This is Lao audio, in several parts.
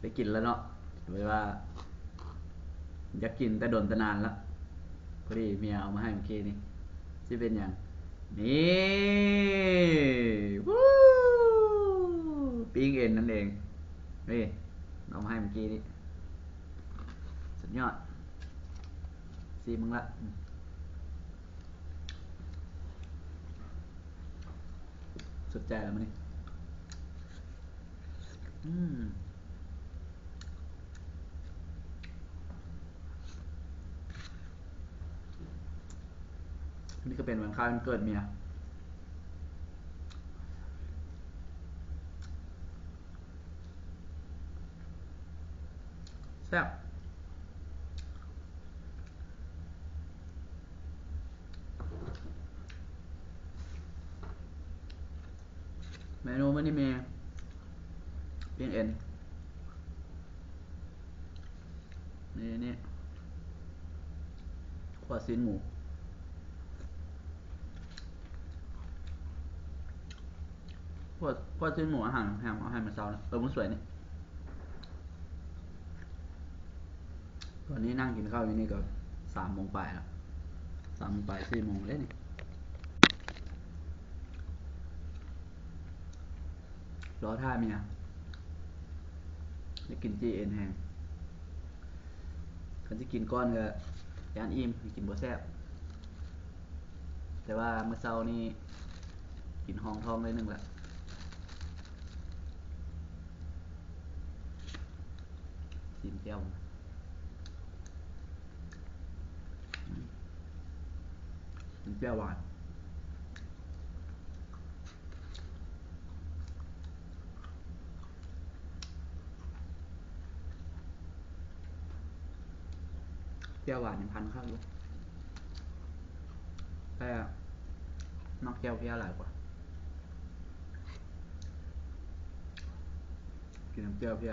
ໄປກິນແລ້ວເນາະ ແບບວ່າຢາກກິນແຕ່ດົນແຕ່ນານລະ ພໍດີເມຍເອົາມາໃຫ້ມື້ກີ້ນີ້ ຊິເປັນຫຍັງ? ນີ້ ວູ ປີ້ງເອັນນັ້ນເອງ ນີ້ ເອົາມາໃຫ້ມື້ກີ້ນີ້ ສຸດຍອດ ຊີມເບິ່ງລະ ອືມ. ສຸດໃຈແລ້ວມື້ນີ້ ອືມ ນີ້ກໍເປັນວັນຄ້າຍວັນເກີດເມຍ ແຊບ. ເມນູມື້ນີ້ມີປີ້ງເອັນ ນີ້ ນີ້ ຂົ້ວຊີ້ນໝູ ຂົ້ວ ຂົ້ວຊີ້ນໝູ ອາຫານໂຮງແຮມເຮົາໃຫ້ມື້ເຊົ້ານະ ເອີ ມື້ສວຍນີ້. ຕອນນີ້ນັ່ງກິນເຂົ້າຢູ່ນີ້ກໍສາມໂມງປາຍແລ້ວ ສາມໂມງປາຍ ສີ່ໂມງເດ້ນີ້ ລໍຖ້າເມຍ ໄດ້ກິນຈີ່ເອັນແຮງ ຄັນຊິກິນກ່ອນກໍຢ້ານອີ່ມ ກິນບໍ່ແຊບ ແຕ່ວ່າມື້ເຊົ້ານີ້ກິນຮອງທ້ອງໜ້ອຍໜຶ່ງລະ. ຊີມແຈ່ວ ອືມ ແຈ່ວຫວານ ແຈ່ວຫວານຍັງພັນເຂົ້າຢູ່ ແຕ່ມັກແຈ່ວເພຍຫຼາຍກວ່າ. ກິນນ້ຳແຈ່ວເພຍ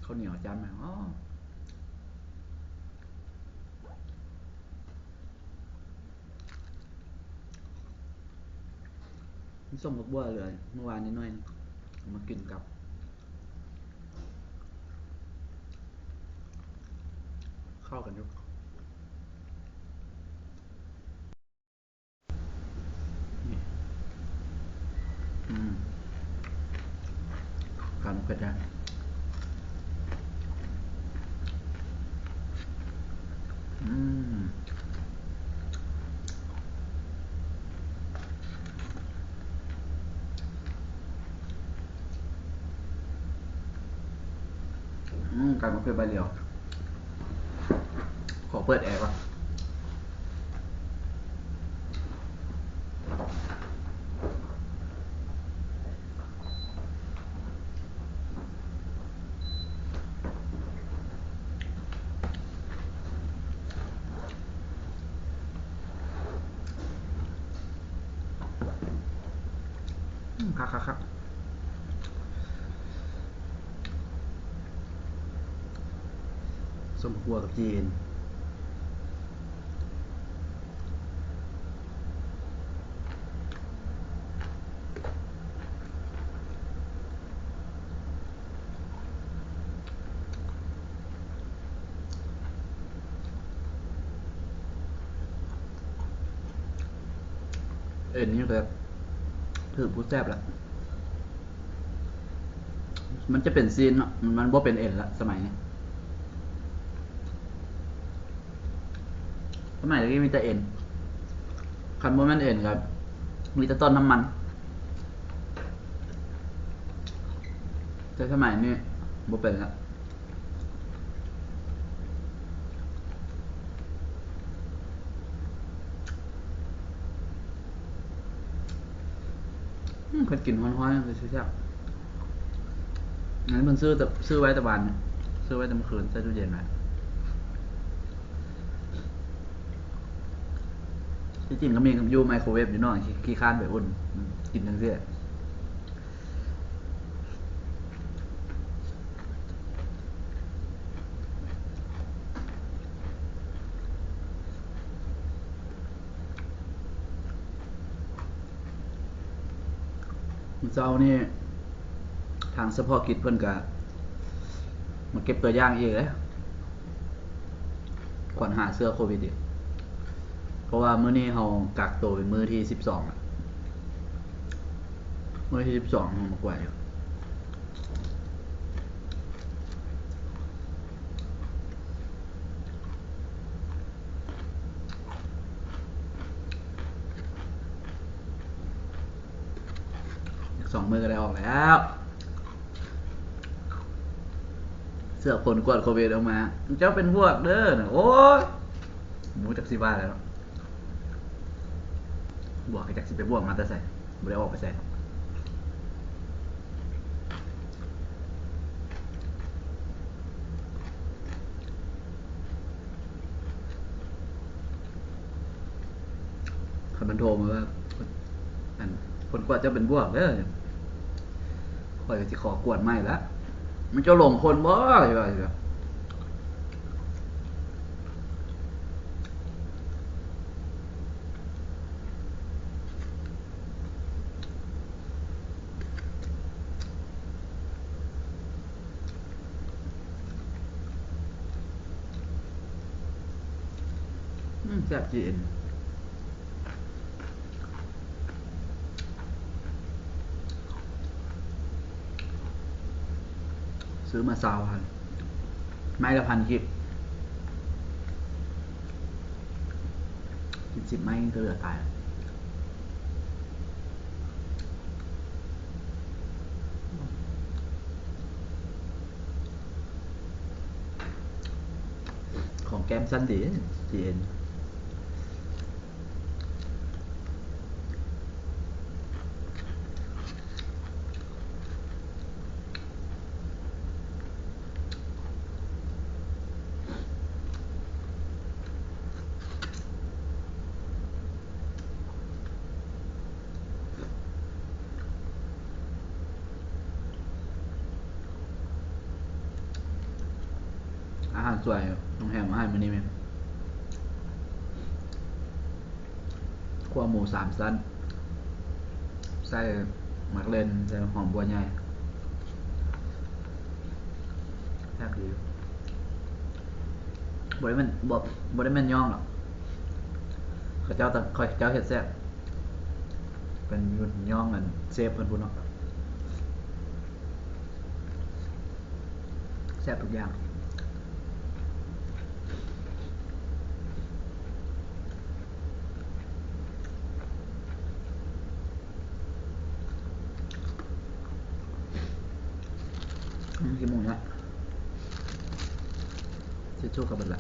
ເຂົ້າໜຽວຈ້ຳແມ່ນ ອໍ ມີສົ້ມຜັກບົ່ວເຫຼືອມື້ວານນີ້ໜ້ອຍໜຶ່ງ ເອົາມາກິນກັບ ເຂົ້າກັນຢູ່. ອືມ ການເຜັດແດງ ອືມ ອືມ ການເຜັດໃບຫຼຽວ. ຂໍເປີດແອກ່ອນ. ອືມ ຄັກໆໆ. ສົ້ມຂົ້ວກັບຈີ່ເອັນ ເອັນນີ້ແບບຖືກຜູ້ແຊບລະ. ມັນຈະເປັນຊີ້ນເນາະ ມັນບໍ່ເປັນເອັນລະສະໄໝນີ້. ສະໄໝຕະກີ້ມີແຕ່ເອັນ ຄັນບໍ່ແມ່ນເອັນກໍມີແຕ່ຕ່ອນນ້ຳມັນ ແຕ່ສະໄໝນີ້ບໍ່ເປັນລະ. ອືມ ຄັນກິນຮ້ອນໆ ຄືຊິແຊບ. ອັນນີ້ເພິ່ນຊື້ແຕ່ ຊື້ໄວ້ແຕ່ວານນີ້ ຊື້ໄວ້ແຕ່ມື້ຄືນ ໃສ່ຕູ້ເຢັນໄວ້. ທີ່ຈິງກໍມີຢູ່ໄມໂຄເວຟຢູ່ເນາະ ຂີ້ ຂີ້ຄ້ານໄປອຸ່ນ ອືມ ກິນຈັ່ງຊີ້. ມື້ເຊົ້ານີ້ ທາງສະເພາະກິດເພິ່ນກະ ມາເກັບຕົວຢ່າງອີກເດ້ ກວດຫາເຊື້ອໂຄວິດອີກ ເພາະວ່າມື້ນີ້ເຮົາກັກໂຕເປັນມື້ທີສິບສອງລະ ມື້ທີສິບສອງເຮົາມາກວດຢູ່. ອີກສອງມື້ກໍໄດ້ອອກແລ້ວ ເສື້ອຜົນກວດໂຄວິດອອກມາ ເຈົ້າເປັນບວກເດີ ໂອ້ຍ ບໍ່ຮູ້ຈັກຊິວ່າແລ້ວເນາະ ບວກກໍຈັກຊິໄປບວກມາແຕ່ໃສ ບໍ່ໄດ້ອອກໄປໃສ. ຄັນມັນໂທມາວ່າ ອັນ ຜົນກວດເຈົ້າເປັນບວກເດີ ຂ້ອຍກໍຊິຂໍກວດໃໝ່ລະ ມັນເຈົ້າຫຼົງຄົນບໍ່ ຊິວ່າ ອືມ ແຊບຈີເອັນ ຊື້ມາຊາວພັນ ໄມ້ລະພັນກີບ ກິນສິບໄມ້ກໍເຫຼືອຕາຍ. ຂອງແກ້ມຊັ້ນດີ ຈີເອັນ ອາຫານສວຍໂຮງແຮມເຮົາໃຫ້ມື້ນີ້ແມ່ນຂົ້ວໝູສາມຊັ້ນ ໃສ່ໝາກເລັ່ນ ໃສ່ຫອມບົວໃຫຍ່ ແຊບດີ ບໍ່ໄດ້ແມ່ນ ບໍ່ ບໍ່ໄດ້ແມ່ນຍ້ອງດອກ ເຂົາເຈົ້າ ເຂົາເຈົ້າເຮັດແຊບ ເປັນຍ້ອງອັນເຊຟເພິ່ນພຸ້ນເນາະ ແຊບທຸກຢ່າງ. ອືມ ກິນໝູນະ ທິດຊູ້ກໍເບິດລະ.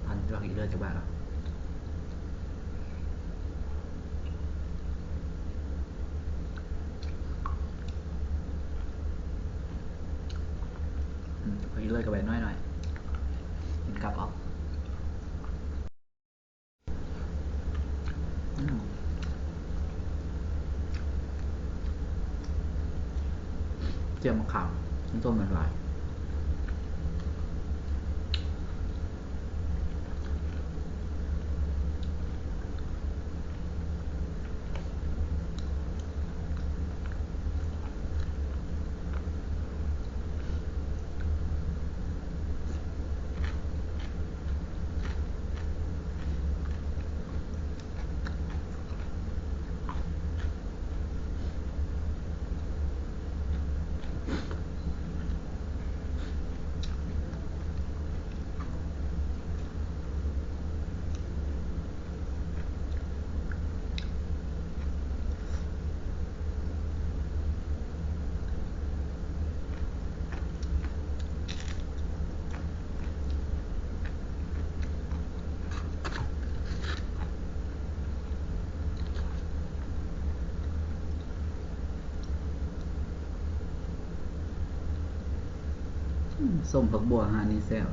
ພັນ ເຈົ້າກິນເລີຍຈັກບາດລະ? ອືມ ເລີຍກໍໄປໜ້ອຍໆ ກິນກັບເອົາ. ອືມ ຈຽມມະຂາມ ມັນສົ້ມຫຼາຍໆ. ອືມ ສົ້ມຜັກບົ່ວຮ້ານນີ້ແຊບ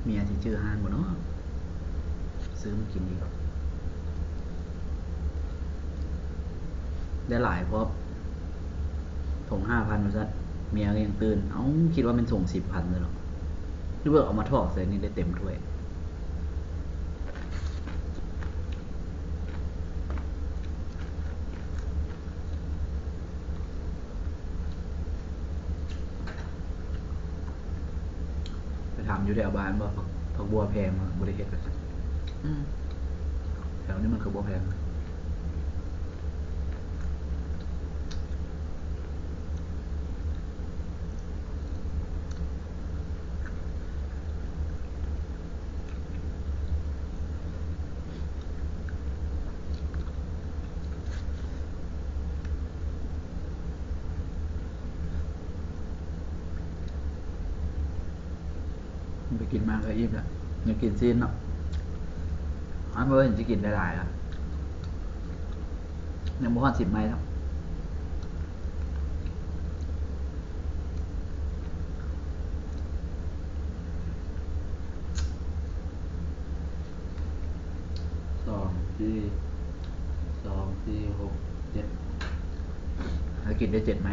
ເມຍຊິຈື່ຮ້ານບໍ່ເນາະ? ຊື້ມາກິນດີກວ່າ ໄດ້ຫຼາຍເພາະ ຖົງຫ້າພັນວ່າຊັ້ນ ເມຍກໍຍັງຕື່ນ. ເອົ້າ ຄິດວ່າແມ່ນຖົງສິບພັນຊະເນາະ ຫຼືວ່າເອົາມາຖອກໃສ່ນີ້ໄດ້ເຕັມຖ້ວຍ. ໄປຖາມຢູ່ແຖວບ້ານບໍ່ ຜັກ ຜັກບົວແພງບໍ່ ບໍ່ໄດ້ເຮັດວ່າຊັ້ນ. ອືມ ແຖວນີ້ມັນຄືບໍ່ແພງ. ໄປກິນມາກໍອີ່ມລະ ຢາກກິນຊີ້ນເນາະ. ອັນ ບໍ່ເຫັນຊິກິນໄດ້ຫຼາຍລະ ຍັງບໍ່ຮອດສິບໄມ້ເນາະ. ສອງ ສີ່ ສອງ ສີ່ ຫົກ ເຈັດ ເຮົາກິນໄດ້ເຈັດໄມ້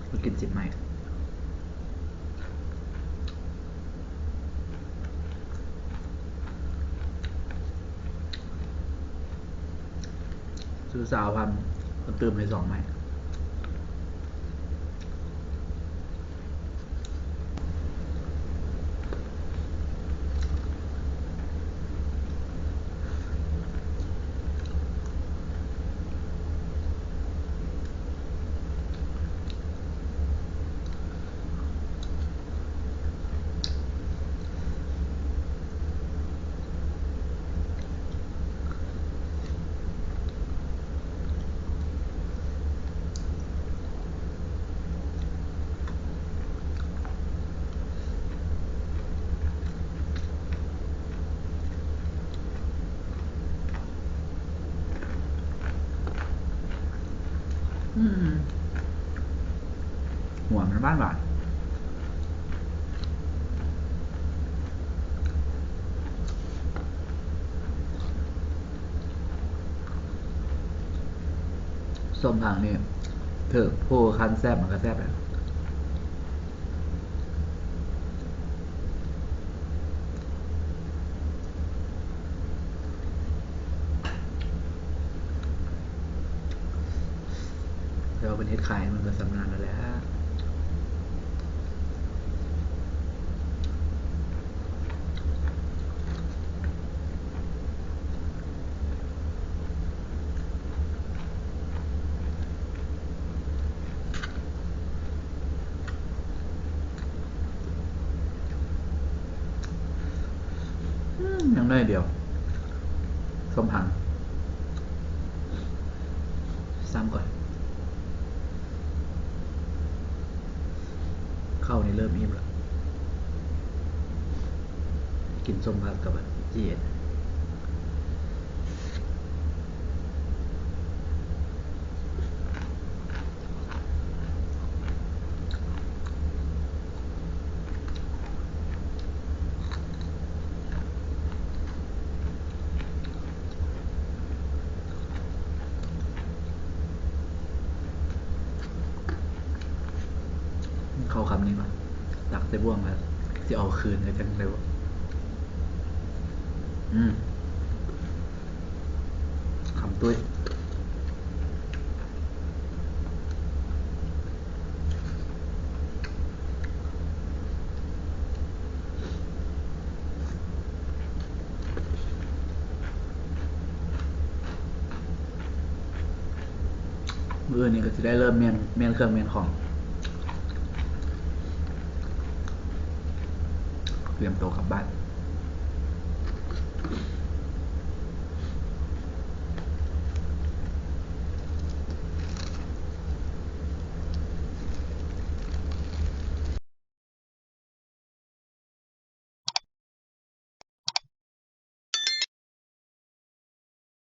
ເຮົາກິນສິບໄມ້. ຊື້ຊາວພັນ ເພິ່ນຕື່ມໃຫ້ສອງໄມ້. ອືມ ຫົວມັນຫວານໆ. ສົ້ມຜັກນີ້ຖືກຜູ້ຄັນແຊບມັນກໍແຊບແຫຼະ. ແຕ່ວ່າເພິ່ນເຮັດຂາຍມັນກໍຊຳນານແລ້ວແຫຼະ. ອືມ ຍັງໜ້ອຍດຽວ ສົ້ມຜັກ ຊ້ຳກ່ອນ. ເຂົ້ານີ້ເລີ່ມອີ່ມລະ ກິນສົ້ມຜັກກັບອັນຈີ່. ເຂົ້າຄຳນີ້ກ່ອນ ຕັກໃສ່ບ່ວງແລ້ວ ຊິເອົາຄືນໄດ້ຈັ່ງໃດວະ. ອືມ ຄຳຕຸ້ຍ. ມື້ອື່ນນີ້ກໍຊິໄດ້ເລີ່ມມ້ຽນ ມ້ຽນເຄື່ອງມ້ຽນຂອງ ຕຽມໂຕກັບບ້ານ.